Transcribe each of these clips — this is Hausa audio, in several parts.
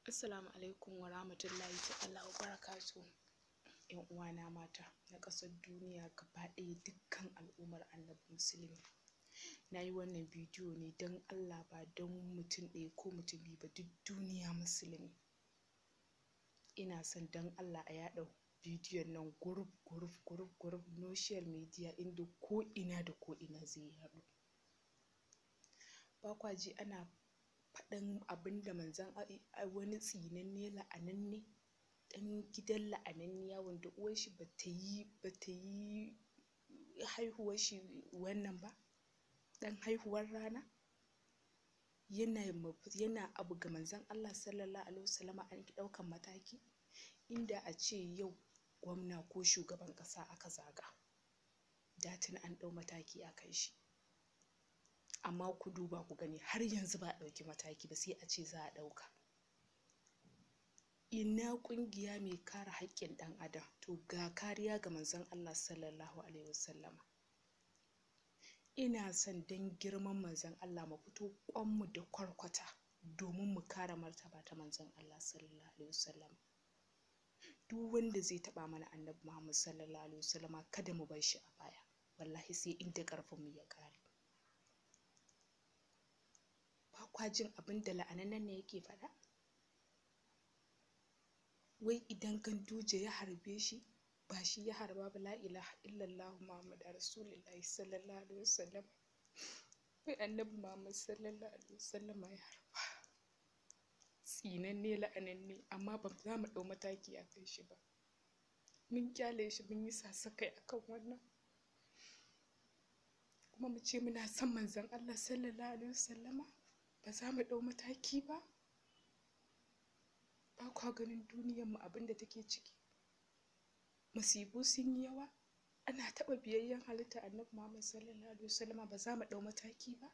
Assalamu alaikum wa rahmatullahi ta'ala wa barakatuhu. ‘Yan uwana mata na ƙasar duniya gaba ɗaya, dukkan al'ummar Annabi Musulmi. Na yi wannan bidiyo ne don Allah, ba don mutum ɗaya ko mutum biyu ba, duk duniya musulmi. Ina son don Allah a yaɗa bidiyon nan group group group group, social media, inda ko ina da ko ina zai yaɗu. Ba kwa ji ana faɗan abin da manzon wani tsinanne, la'ananne, ɗan gidan la'ananniya, wanda uwarshi bata yi haihuwar shi wannan ba, ɗan haihuwar rana, yana abu ga Manzon Allah sallallahu alaihi wasallama, an ƙi ɗaukan mataki. Inda a ce yau gwamna ko shugaban ƙasa aka zaga, da tuni an ɗau mataki a kan shi. Amma ku duba ku gani, har yanzu ba a ɗauki mataki ba, sai a ce za a ɗauka. Ina ƙungiya mai kare haƙƙin ɗan adam? To, ga kariya ga Manzon Allah sallallahu alaihi wasallama. Ina son don girman Manzon Allah mu fito ƙwanmu da kwarkwata domin mu kare martaba ta Manzon Allah sallallahu alaihi wasallama. Duk wanda zai taɓa mana Annabi Muhammad sallallahu alaihi wasallama, kada mu bar shi a baya. Wallahi sai inda ƙarfin mu ya ƙare. Ba kwa jin abin da la'anannen ne yake faɗa? Wai idan Ganduje ya harbe shi, ba shi ya harba ba. La ilaha illallah Muhammad rasulullahi sallallahu alaihi wasallam. Wai Annabi Muhammad sallallahu alaihi wasallam ya harba. Tsinanne, la'ananne, amma ba za mu ɗau mataki a kan shi ba. Mun kyale shi, mun yi sasakai akan wannan, kuma mu ce muna son Manzon Allah sallallahu alaihi wasallama, ba za mu ɗau mataki ba. Ba kwa ganin duniyarmu abin da take ciki? Masifu sun yi yawa, ana taɓa biyayyen halitta Annabi Muhammad sallallahu alaihi wasallama, ba za mu ɗau mataki ba.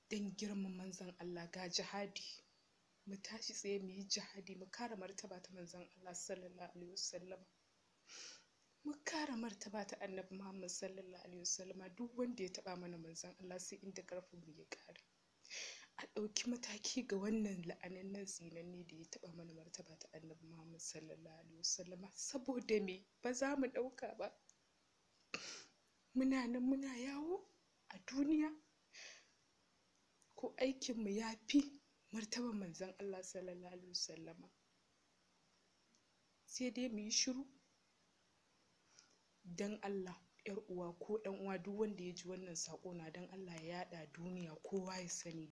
Don girman Manzon Allah, ga jihadi. Mu tashi tsaye mu yi jihadi, mu kare martaba ta Manzon Allah sallallahu alaihi wasallama, mu kare martaba ta Annabi Muhammad sallallahu alaihi wasallama. Duk wanda ya taɓa mana Manzon Allah, sai inda ƙarfin mu ya ƙare. A ɗauki mataki ga wannan la'anannen tsinanne da ya taɓa mana martaba ta Annabi Muhammad sallallahu alaihi wasallama. Saboda me ba za mu ɗauka ba? Muna nan muna yawo a duniya, ko aikinmu ya fi martaban Manzon Allah sallallahu alaihi wasallama? Sai dai mu yi shiru. Don Allah, yar uwa ko ɗan uwa, duk wanda ya ji wannan saƙo na, don Allah ya yaɗa duniya, kowa ya sani.